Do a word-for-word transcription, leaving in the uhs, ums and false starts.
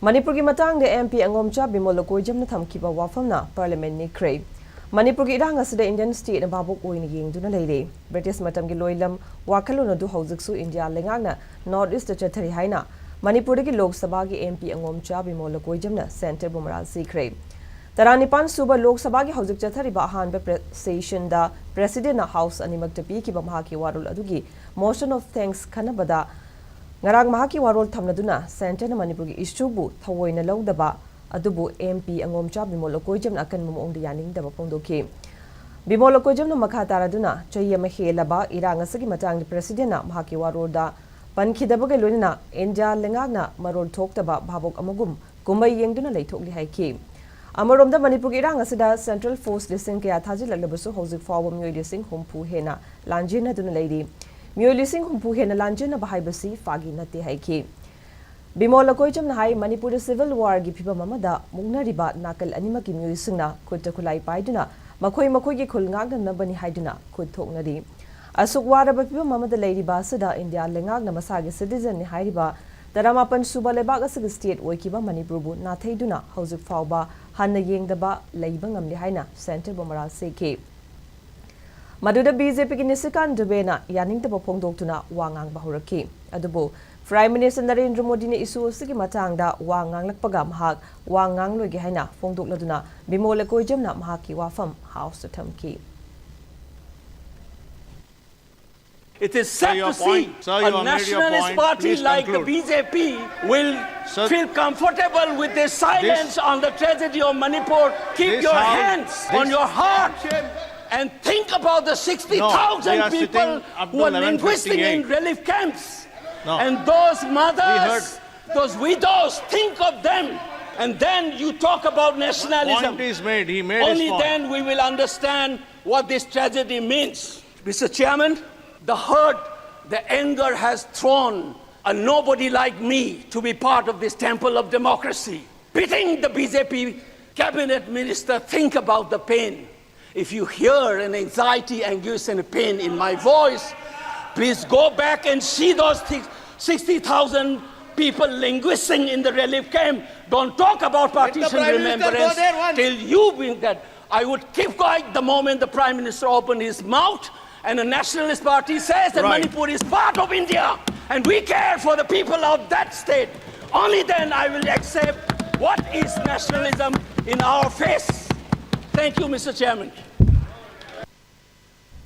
ꯃꯅꯤꯄꯨꯔꯒꯤ ꯃꯇꯥꯡꯗ MP ꯑꯉꯣꯝꯆꯥ ꯕꯤꯃꯣꯜ ꯂꯀꯣꯏꯖꯝꯅ ꯊꯝꯈꯤꯕ ꯋꯥꯐꯝꯅ Parliament ꯅꯤꯛꯈ꯭ꯔꯦ꯫ ꯃꯅꯤꯄꯨꯔꯒꯤ ꯏꯔꯥꯡ ꯑꯁꯤꯗ Indian stateꯅ ꯚꯥꯕꯣꯛ ꯑꯣꯏꯅ ꯌꯦꯡꯗꯨꯅ ꯂꯩꯔꯦ꯫ British ꯃꯇꯝꯒꯤ ꯂꯣꯏꯂꯝ ꯋꯥꯈꯜꯂꯣꯟ ꯑꯗꯨ ꯍꯧꯖꯤꯛꯁꯨ India ꯂꯩꯉꯥꯛꯅ North Eastꯇ ꯆꯠꯊꯔꯤ ꯍꯥꯏꯅ ꯃꯅꯤꯄꯨꯔꯗꯒꯤ ꯂꯣꯛ ꯁꯚꯥꯒꯤ MP ꯑꯉꯣꯝꯆꯥ ꯕꯤꯃꯣꯜ ꯂꯀꯣꯏꯖꯝꯅ Centreꯕꯨ ꯃꯔꯥꯜ ꯁꯤꯈ꯭ꯔꯦ꯫ ꯇꯔꯥꯅꯤꯄꯥꯟ ꯁꯨꯕ ꯂꯣꯛ ꯁꯚꯥꯒꯤ ꯍꯧꯖꯤꯛ ꯆꯠꯊꯔꯤꯕ ꯑꯍꯥꯟꯕ pre-, sessionꯗ Presidentꯅ House ꯑꯅꯤꯃꯛꯇ ꯄꯤꯈꯤꯕ ꯃꯍꯥꯛꯀꯤ ꯋꯥꯔꯣꯜ ꯑꯗꯨꯒꯤ Motion of Thanks ꯈꯟꯅꯕꯗ ꯉꯔꯥꯡ ꯃꯍꯥꯛꯀꯤ ꯋꯥꯔꯣꯜ ꯊꯝꯅꯗꯨꯅ Centreꯅ ꯃꯅꯤꯄꯨꯔꯒꯤ issueꯕꯨ ꯊꯑꯣꯏꯅ ꯂꯧꯗꯕ ꯑꯗꯨꯕꯨ MP ꯑꯉꯣꯝꯆꯥ ꯕꯤꯃꯣꯜ ꯂꯀꯣꯏꯖꯝꯅ ꯑꯀꯟꯕ ꯃꯑꯣꯡꯗ ꯌꯥꯅꯤꯡꯗꯕ ꯐꯣꯡꯗꯣꯛꯈꯤ꯫ ꯕꯤꯃꯣꯜ ꯂꯀꯣꯏꯖꯝꯅ ꯃꯈꯥ ꯇꯥꯔꯗꯨꯅ ꯆꯍꯤ ꯑꯃ ꯍꯦꯜꯂꯕ ꯏꯔꯥꯡ ꯑꯁꯤꯒꯤ ꯃꯇꯥꯡꯗ Presidentꯅ ꯃꯍꯥꯛꯀꯤ ꯋꯥꯔꯣꯜꯗ ꯄꯟꯈꯤꯗꯕꯒ ꯂꯣꯏꯅꯅ India ꯂꯩꯉꯥꯛꯅ ꯃꯔꯣꯜ ꯊꯣꯛꯇꯕ ꯚꯥꯕꯣꯛ ꯑꯃꯒꯨꯝ ꯀꯨꯝꯍꯩ ꯌꯦꯡꯗꯨꯅ ꯂꯩꯊꯣꯛꯂꯤ ꯍꯥꯏꯈꯤ꯫ ꯑꯃꯔꯣꯝꯗ ꯃꯅꯤꯄꯨꯔꯒꯤ ꯏꯔꯥꯡ ꯑꯁꯤꯗ Central Force ꯂꯤꯁꯤꯡ ꯀꯌꯥ ꯊꯥꯖꯤꯜꯂꯛꯂꯕꯁꯨ ꯍꯧꯖꯤꯛ ꯐꯥꯎꯕ ꯃꯤꯑꯣꯏ ꯂꯤꯁꯤꯡ ꯍꯨꯝꯐꯨ ꯍꯦꯟꯅ ꯂꯥꯟꯖꯦꯟꯅꯗꯨꯅ ꯂꯩꯔꯤ꯫ ꯃꯤꯑꯣꯏ ꯂꯤꯁꯤꯡ ꯍꯨꯝꯐꯨ ꯍꯦꯟꯅ ꯂꯥꯟꯖꯦꯟꯅꯕ ꯍꯥꯏꯕꯁꯤ ꯐꯥꯒꯤ ꯅꯠꯇꯦ ꯍꯥꯏꯈꯤ꯫ ꯕꯤꯃꯣꯜ ꯂꯀꯣꯏꯖꯝꯅ ꯍꯥꯏ, ꯃꯅꯤꯄꯨꯔꯗ civil warꯒꯤ ꯐꯤꯚꯝ ꯑꯃꯗ ꯃꯨꯛꯅꯔꯤꯕ ꯅꯥꯀꯜ ꯑꯅꯤꯃꯛꯀꯤ ꯃꯤꯑꯣꯏꯁꯤꯡꯅ ꯈꯨꯠꯇ ꯈꯨꯠꯂꯥꯏ ꯄꯥꯏꯗꯨꯅ ꯃꯈꯣꯏ ꯃꯈꯣꯏꯒꯤ ꯈꯨꯜ ꯉꯥꯛꯅꯅꯕꯅꯤ ꯍꯥꯏꯗꯨꯅ ꯈꯨꯠ ꯊꯣꯛꯅꯔꯤ꯫ ꯑꯁꯨꯛ ꯋꯥꯔꯕ ꯐꯤꯚꯝ ꯑꯃꯗ ꯂꯩꯔꯤꯕ ꯑꯁꯤꯗ India ꯂꯩꯉꯥꯛꯅ ꯃꯁꯥꯒꯤ citizenꯅꯤ ꯍꯥꯏꯔꯤꯕ ꯇꯔꯥꯃꯥꯄꯟ ꯁꯨꯕ ꯂꯩꯕꯥꯛ ꯑꯁꯤꯒꯤ state ꯑꯣꯏꯈꯤꯕ ꯃꯅꯤꯄꯨꯔꯕꯨ ꯅꯥꯊꯩꯗꯨꯅ ꯍꯧꯖꯤꯛ ꯐꯥꯎꯕ ꯍꯟꯅ ꯌꯦꯡꯗꯕ ꯂꯩꯕ ꯉꯝꯂꯤ ꯍꯥꯏꯅ Centreꯕꯨ ꯃꯔꯥꯜ ꯁꯤꯈꯤ꯫ ꯃꯗꯨꯗ BJPꯒꯤ ꯅꯤꯁꯤꯀꯥꯟ ꯗꯨꯕꯦꯅ ꯌꯥꯅꯤꯡꯗꯕ ꯐꯣꯡꯗꯣꯛꯇꯨꯅ ꯋꯥ ꯉꯥꯡꯕ ꯍꯧꯔꯛꯈꯤ꯫ ꯑꯗꯨꯕꯨ Prime Minister ꯅꯔꯦꯟꯗ꯭ꯔ ꯃꯣꯗꯤꯅ issue ꯑꯁꯤꯒꯤ ꯃꯇꯥꯡꯗ ꯋꯥ ꯉꯥꯡꯂꯛꯄꯒ ꯃꯍꯥꯛ ꯋꯥ ꯉꯥꯡꯂꯣꯏꯒꯦ ꯍꯥꯏꯅ ꯐꯣꯡꯗꯣꯛꯂꯗꯨꯅ ꯕꯤꯃꯣꯜ ꯂꯀꯣꯏꯖꯝꯅ ꯃꯍꯥꯛꯀꯤ ꯋꯥꯐꯝ Houseꯇ ꯊꯝꯈꯤ꯫ It is sad to see a nationalist party like the BJP will feel comfortable with this silence on the tragedy of Manipur. Keep your hands on your heart and think about the sixty thousand people who are languishing in relief camps. And those mothers, those widows, think of them. And then you talk about nationalism. Only then we will understand what this tragedy means. Mister Chairman, the hurt, the anger has thrown a nobody like me to be part of this temple of democracy. Pitying the BJP cabinet minister, think about the pain. If you hear an anxiety, anguish, and pain in my voice, please go back and see those thi-, sixty thousand People languishing in the relief camp. Don't talk about partition Prime Minister go remembrance there once. Till you bring that. I would keep quiet the moment the Prime Minister opened his mouth and the Nationalist Party says that Right. Manipur is part of India and we care for the people of that state. Only then I will accept what is nationalism in our face. Thank you, Mister Chairman.